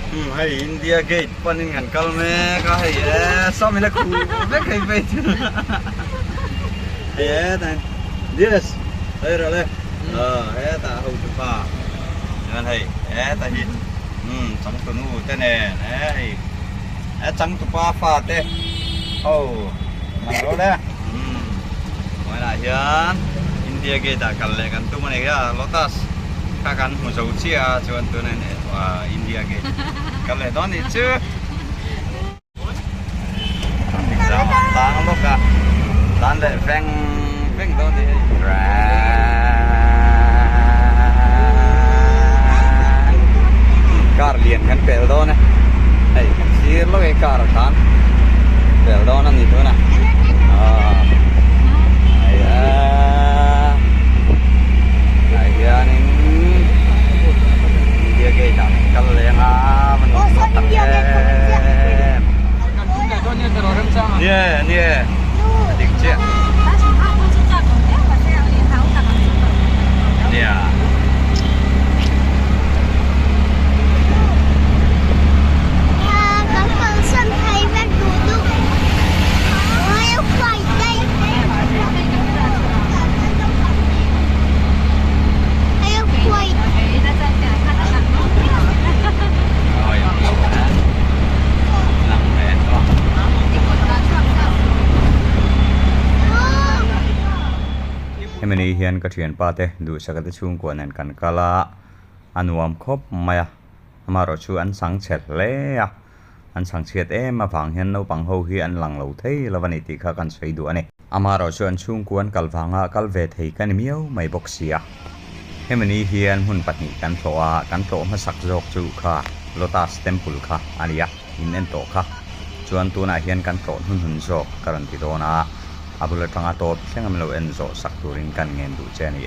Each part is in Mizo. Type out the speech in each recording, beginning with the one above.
Umm hei India gate panin kan kal mek a hei e sawm ila khuh vek hei phei chu hei e tah yes hei rawh le aw hetah ho chu pa chuan hei hetah hi umm changtunu te nen e hei e changtupa fa te ho lang rawh le umm vawiinah hian India gate ah kal leh kan tum a ni a lotus kha kan hmu zo chiah a chuan tunah hian India gate kal leh dawn nih chu exam an tang lawk a tan leh veng veng dawn nih hei car lian kan pel dawn e hei kan thlir lawk e car a tlan pel dawn a ni tuna aw hei a tah hianin India gate ah kan kal leng a va nuam dawn tak em nie nie a dik chiah nia. Hemi ni hian ka thianpa te duhsaka te chhungkua nen kan kal a, a nuam khawp mai a, amaherawh chu an chang chhe hle a, an chang chhiat em avang hian naupang ho hi an lang lo thei lo a ni tih kha kan sawi duh a ni. Amaherawh chu an chhungkua an kal vanga kal ve thei ka ni miau mai bawk si a. Hemi ni hian hmun pahnih kan tlawh a, kan tlawh hmasak zawk chu kha Lotus Temple kha a ni a, in en tawh kha. Chuan tunah hian kan tlawh hnunhnun zawk ka rawn ti dawn a, a bul atanga tawp thleng a min lo en zawh sak turin kan ngen duh che a ni.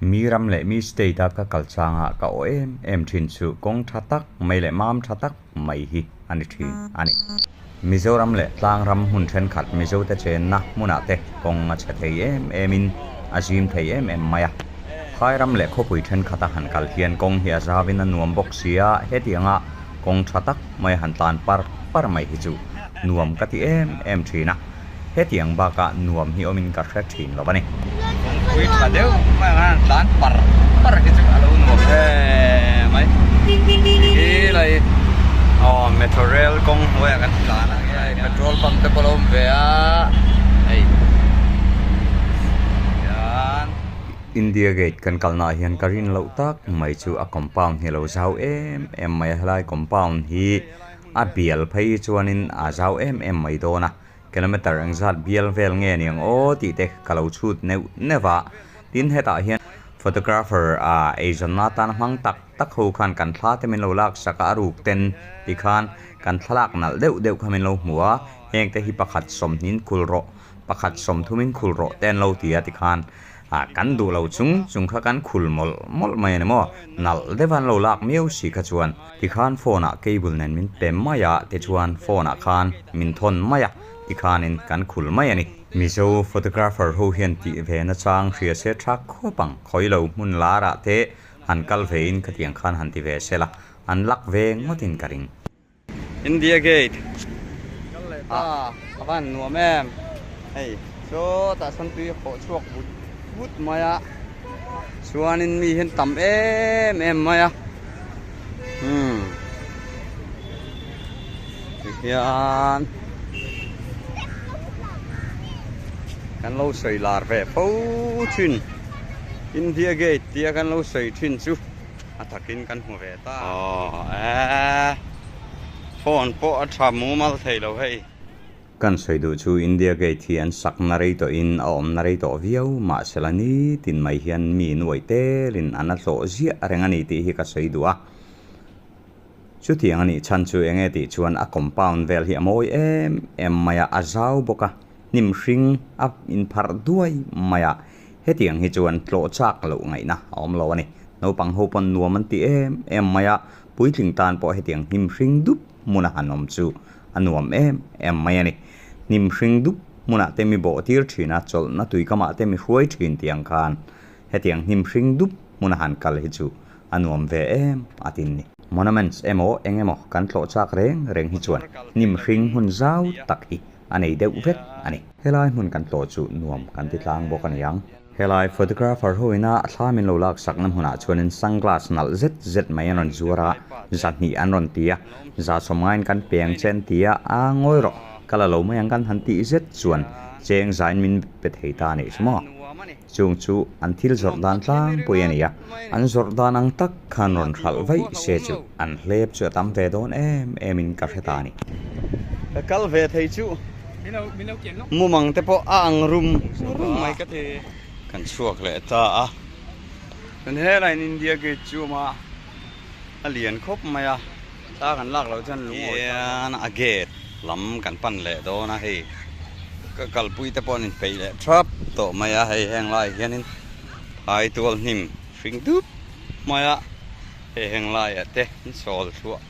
Mi ram leh mi state a ka kal changa ka aw em em thin chu kawng tha tak mai leh mam tha tak mai hi a ni thin a ni. Mizoram leh tlang ram hmun thenkhat Mizote chenna hmunah te kawng a chhe thei em em in a zim thei em em mai a. Phai ram leh khawpui thenkhat a han kal hian kawng hi a zau in a nuam bawk sia, hetianga kawng tha tak mai a han tlan par par mai hi chu nuam ka ti em em thin a. Hetiang bakah nuam hi awmin ka hre thin lo a ni. Kawngpui tha deuh mai ang a, tlan par par hi chu a lo nuam em mai. Hi lai aw metro rail kawng hnuaiah kan tlan a, hei petrol pump te pawh a lo awm ve a, hei hian. India gate kan kalnaah hian ka rin loh tak mai chu a compound hi a lo zau em em mai a, helai compound hi A bial phei chuanin a zau em em mai dawn a, kilometer engzat bial vel nge niang aw tih te ka lo chhut neuh neuh a. Tin hetah hian photographer a eizawnna atan hmang tak tak ho khan kan thla te min lo lak sak a, a ruk ten tikhan kan thlalak nalh deuh deuh kha min lo hmu a, heng te hi pakhat sawmhnin khul rawh, pakhat sawmthumin khul rawh te an lo ti a tikhan Ah, kan duh lo chung chung kha kan khul mawlh mawlh mai a ni maw? Nalh deuh an lo lak miau si kha chuan tikhan phone ah cable nen min pe mai a, tichuan phone ah khan min thawn mai a, tikhanin kan khul mai a ni. Mizo photographer ho hian tih ve na chang hria se tha khawp ang, khawi lo hmun lar ah te han kal ve in khatiang khan han ti ve sela, an lak ve ngawt in ka ring. India Gate kal leh ta a van nuam em hei sawtah sawn tui a khawh chhuak vut vut mai a chuanin mi hian tam em em mai a umm tihian kan lo sawi lar ve fo thin India Gate tia kan lo sawi thin chu. A takin kan hmu ve ta. Aw eh phone pawh a tha mumal thei lo hei. Kan sawi duh chu India Gate hi an sak na rei tawh in a awm na rei tawh viau mahsela nitin mai hian mi nuai telin an a hlawh ziah reng a ni tih hi ka sawi duh a. Chutiang a nih chhan chu enge tih chuan a compound vel hi a mawi em em mai a, a zau bawk a, hnim hring a inpharh duai mai a. Hetiang hi chuan tlawh chak loh ngaihna a awm lo a ni. Naupang ho pawn nuam an ti em em mai a, puitling tan pawh hetiang hnim hring dup hmuna han awm chu a nuam em em mai a ni. Hnim hring dup hmunah te mi bawh tir thin a, chawlhna tuikamah te mi hruai thin tih ang khan hetiang hnim hring dup hmuna han kal hi chu a nuam ve em a tin ni. Monuments emaw eng emaw kan tlawh chak reng reng hi chuan hnim hring hmun zau tak hi a nei deuh vek a ni. Helai hmun kan tlawh chu nuam kan ti tlang bawk a ni ang. Helai photographer ho ina thla min lo lak sakna hmunah chuanin sunglass nalh zet zet mai an rawn zuar a, zahnih an rawn ti a, za sawm ngaiin kan peng che an ti a, a ngawi rawh, ka la lo mai ang kan han tih zet chuan cheng zain min pe thei ta a nih chu maw? Chung chu an thil zawrh dan tlangpui a ni a, an zawrh dan ang tak khan rawn hralh vaih se chu an hlep chu a tam ve dawn em em in ka hre ta a ni. Ka kal ve thei chu mumang te pawh a ang rum rum mai ka ti. Kan chhuak leh ta a, chuan helaiin India Gate chu a awm a, a lian khawp mai a, thla kan lak loh chuan lungawi hian a gate lam kan pan leh dawn a hei ka kalpui te pawh an inpeih leh thap tawh mai a hei heng laiah hianin phai tual hnim hring dup mai a hei heng laiah te an sawl chhuah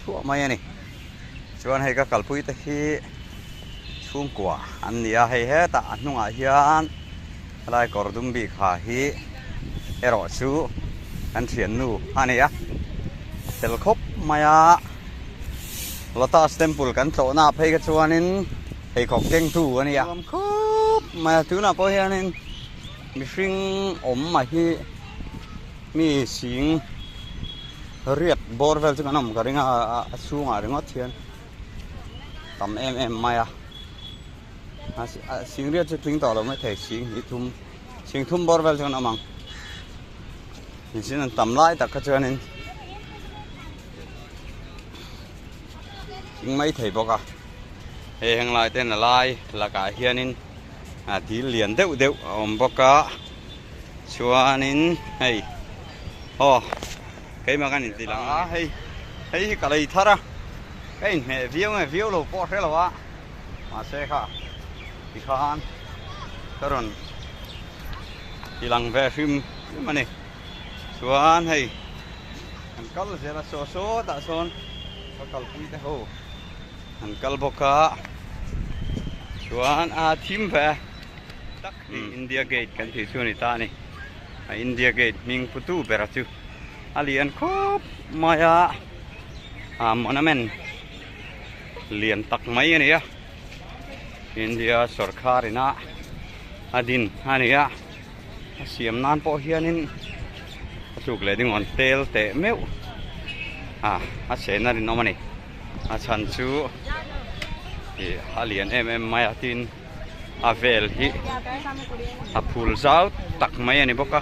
chhuah mai a ni chuan hei ka kalpui te hi chhungkua an ni a hei hetah a hnungah hian Helai kawr dum bik ha hi erawh chu kan thiannu a ni a, fel khawp mai a, Lotus Temple kan tlawhna ah phei kha chuanin pheikhawk kengtu a ni a, nuam khawp mai a, tunah pawh hianin mihring awm a hi mi sing riat bawr vel chu kan awm ka ring a, a chhungah ringawt hian tam em em mai a. Sing riat chu tling tawh lo mai thei sing hnih thum sing thum bawr vel chuan a awm ang mihring an tam lai tak kha chuanin tling mai thei bawk a hei heng lai ten a lai lakah hianin a dil lian deuh deuh a awm bawk a chuanin hei aw keimah kan inti lang a hei hei hi ka lei thar a ka inhmeh viau nge viau lo pawh hre lo a. Mahse kha tikhan ka rawn ti lang ve hrim hrim a ni. Chuan hei an kal zel a saw sawtah sawn ka kalpui te ho an kal bawk a chuan a thim ve tak hi India Gate kan tih chu a ni ta a ni. A India Gate hming putu bera chu a lian khawp mai a a monument lian tak mai a ni a India sawrkar ina a din a ni a a siam nan pawh hianin a tluk leh ding rawn tel teh meuh a a chhenna rinawm a ni a chhan chu ih a lian em em mai a tin a vel hi a phul zau tak mai a ni bawk a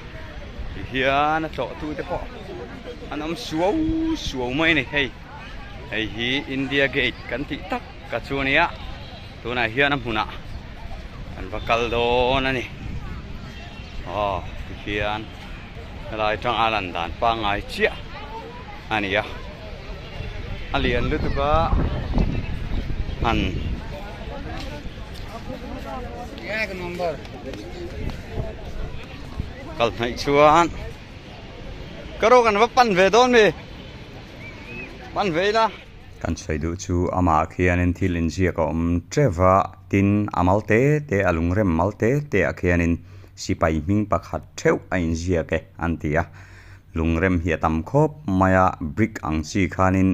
tihian a tlawh tu te pawh an awm suau suau mai a ni hei. Hei hi India Gate kan tih tak ka chu a nia tunah hian a hmunah kan va kal dawn a ni aw tikhian helai atanga lan dan pangngai chiah a ni a a lian lutuk a han kal hnaih chuan ka rawk an va pan ve dawn mi. Hman ve ila. Kan sawi duh chu amah khianin thil inziak a awm teuh va, tin a mal te te a lungrem mal te te ah khianin sipai hming pakhat theuh a inziak e an ti a. Lungrem hi a tam khawp mai a, brick ang chi khanin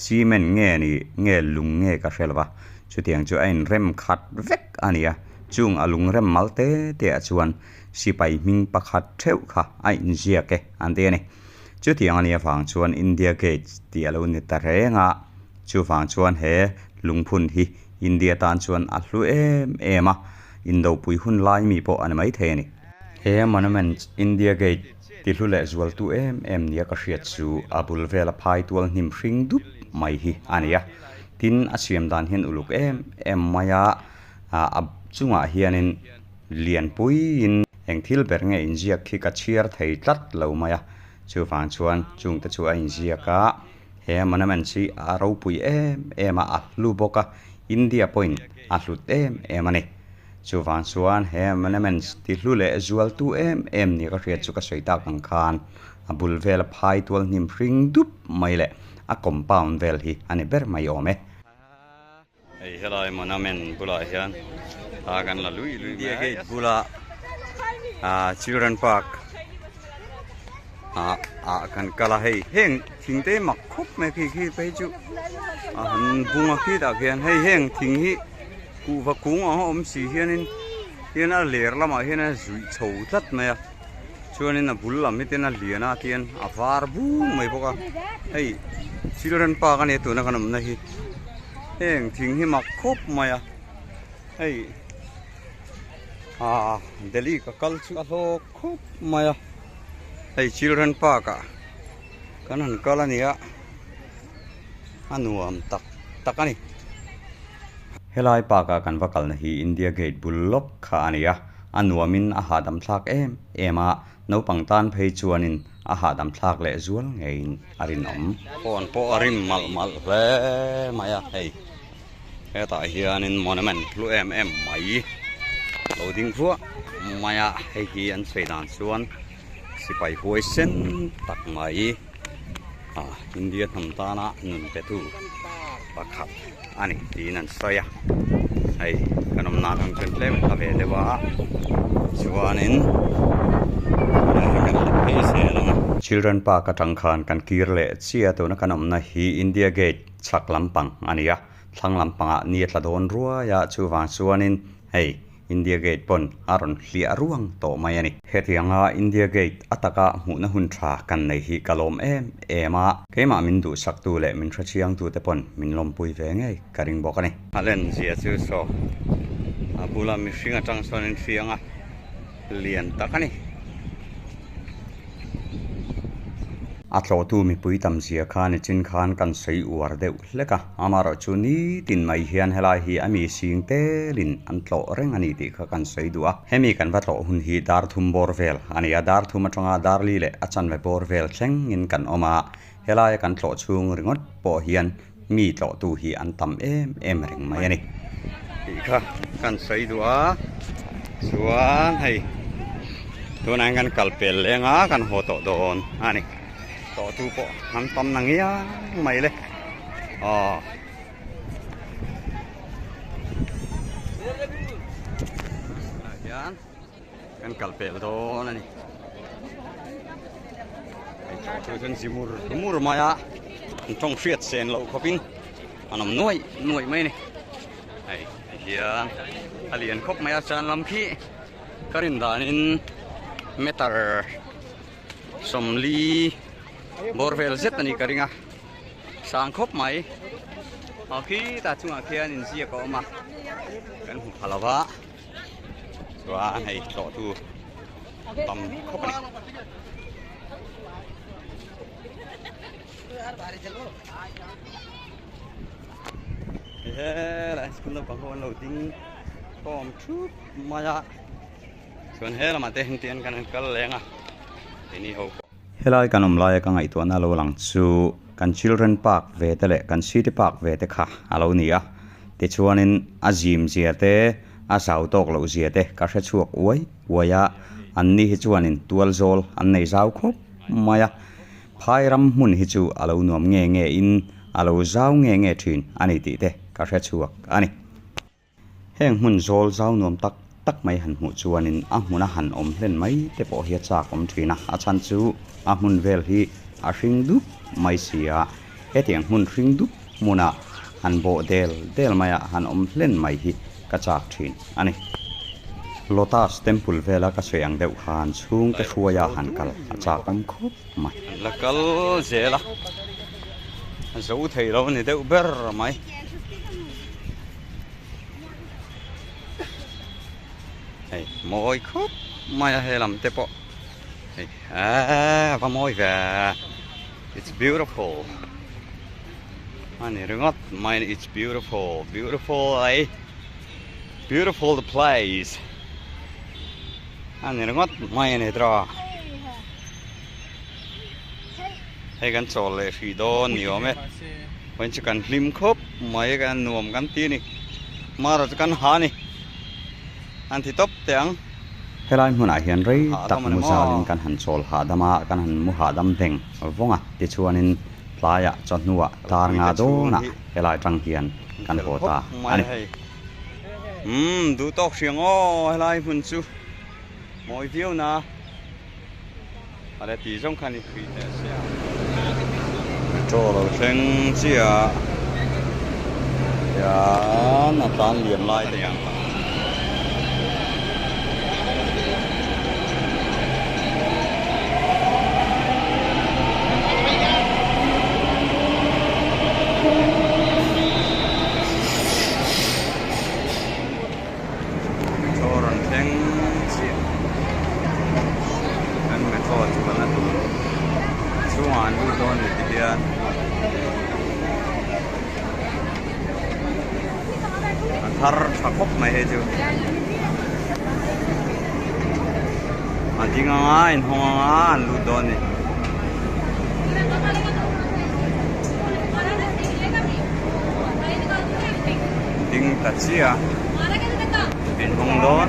cement nge ni nge lung nge ka hre lo va, chutiang chu a inrem khat vek a ni a, chung a lungrem mal te te ah chuan sipai hming pakhat theuh kha a inziak e an ti a ni. Chutiang a nih avang chuan India Gate tih a lo ni ta reng a, chuvang chuan he lungphun hi India tan chuan a hlu em em a, indopui hun lai mi pawh a ni maithei a ni. He monument India Gate ti hlu leh zualtu em em nia ka hriat chu a bul vela phai tual hnim hring dup mai hi a ni a, tin a siam dan hian uluk em em mai a, a chungah hianin Lianpuiin eng thil ber nge inziak khi ka chhiar thei tlat lo mai a, chuvang chuan chungte chu a inziak a, he monument hi a ropui em em a, a hlu bawk a, India pawhin a hlut em em a ni. Chuvang chuan he monument ti hlu leh zualtu em em nia ka hriat chu ka sawi tak ang khan a bul vela phai tual hnim hring dup mai leh a compound vel hi a ni ber mai awm e. Hei helai monument bulah hian thla kan la lui lui mai a. India Gate bulah ah Children Park. Ah ah kan kal a hei heng thing te mak khawp mai khi khi phei chu a han bung a khitah khian hei heng thing hi kuhva kung ang a awm si hianin hian a ler lamah hian a zuih chho tlat mai a chuanin a bul lam hi ten a lian a tian a var bung mai bawk a hei children park a nia tuna kan awmna hi heng thing hi mak khawp mai a hei ah Delhi ka kal chu a hlawk khawp mai a hei children park ah kan han kal a ni a a nuam tak tak a ni. Helai park ah kan va kalna hi India Gate bul lawk kha a ni a, a nuamin a hahdam thlak em em a, naupang tan phei chuanin a hahdam thlak leh zual ngeiin a rinawm. Phone pawh a rim malh malh hle mai a hei. Hetah hianin monument hlu em em mai lo ding vuah mai a, hei hi an sawi dan chuan sipai huai sen tak mai ah India hnam tana nun petu pakhat a ni tiin an sawi a, hei kan awmna atang chuan tlem a hla ve deuh a chuanin kan la phei zel ang a. Children Park atang khan kan kir leh chiah tuna kan awmna hi India Gate. Chhak lampang a ni a, thlang lampangah ni a tla dawn ruai a, chuvang chuanin hei India Gate pawn a rawn hliah ruang tawh mai a ni. Hetianga India Gate a taka hmuhna hun tha kan nei hi ka lawm em em a, keimah min duhsaktu leh min hrechiangtute pawn min lawmpui ve ngei ka ring bawk a ni. A len zia chu saw a bula mihring atang sawn in hriang a lian tak a ni. A tlawhtu mipui tam zia kha nichin khan kan sawi uar deuh hlek a, amaherawh chu nitin mai hian helai hi a mi sing telin an tlawh reng a ni tih kha kan sawi duh a. Hemi kan va tlawh hun hi dar thum bawr vel a ni a, dar thum atanga dar li leh a chanve bawr vel thlengin kan awm a, helaia kan tlawh chhung ringawt pawh hian Mi tlawhtu hi an tam em em reng mai a ni. Tih kha kan sawi duh a, chuan hei tunah hian kan kal pel leng a, kan haw tawh dawn a ni. Tlawhtu pawh an tam na ngiang mai le aw. Tunah hian. Kan kal pel dawn a ni. Hei tawh chu chuan zi mur mur mai a, an tawng hriat sen loh khawpin an awm nuaih nuaih mai a ni. Hei ti hian a lian khawp mai a, chuan lam khi ka rin danin meter 40 bawr vel zet a ni ka ring a, sang khawp mai. Aw khitah chungah khian inziak a awm a, kan hmu pha lo va. Chuan hei tlawh tu tam khawp a ni. Helai school naupang ho an lo ding khawm thup mai a chuan he lamah te heng tian kan han kal leng a keini ho pawh. Helai kan awm laia ka ngaihtuahna lo lang chu kan Children Park ve te leh kan City Park ve te kha a lo ni a. Tichuanin a zim zia te, a zau tawk loh zia te ka hre chhuak uai uai a, anni hi chuanin tual zawl an nei zau khawp mai a, phai ram hmun hi chu a lo nuam nge nge in a lo zau nge nge thin a ni tih te ka hre chhuak a ni. Heng hmun zawl zau nuam tak tak mai han hmuh chuanin a hmuna han awm hlen mai te pawh hi a chak awm thin a, a chhan chu a hmun vel hi a hring dup mai si a, hetiang hmun hring dup hmunah han bawh del del maia han awm hlen mai hi ka chak thin a ni. Lotus Temple vela ka sawi ang deuh khan chhungte hruaia han kal a chak awm khawp mai. An la kal zel a, a zo thei lo a ni deuh ber mai. Hei mawi khawp mai a he lam te pawh hei eee a va mawi ve it's beautiful a ni ringawt mai a it's beautiful beautiful ai beautiful the place a ni ringawt mai a ni tawh hei kan chawl leh hrih dawn ni awm e vawiin chu kan hlim khawp mai a kan nuam kan ti a ni mara chu kan ha a ni an ti tawp teh ang. Helai hmunah hian rei tak mu zalin kan han chawl hahdam a, kan han mu hahdam veng vawng a, tichuanin tlaiah chawhnuah tar nga dawnah helai tang hian kan haw ta a ni. Umm duh tawk hriang aw helai hmun chu mawi viau na. Ale ti zawng khan i hrui teh se a. Metro lo thleng chiah hian a tlan liam lai te ang. Metro rawn thleng chiah an metro chuanna tur chhungah an lut dawn ni ti hian a thar tha khawp mai hei chu a ding anga inhawng anga an lut dawn a ni. Ding ta chiah a inhawng dawn.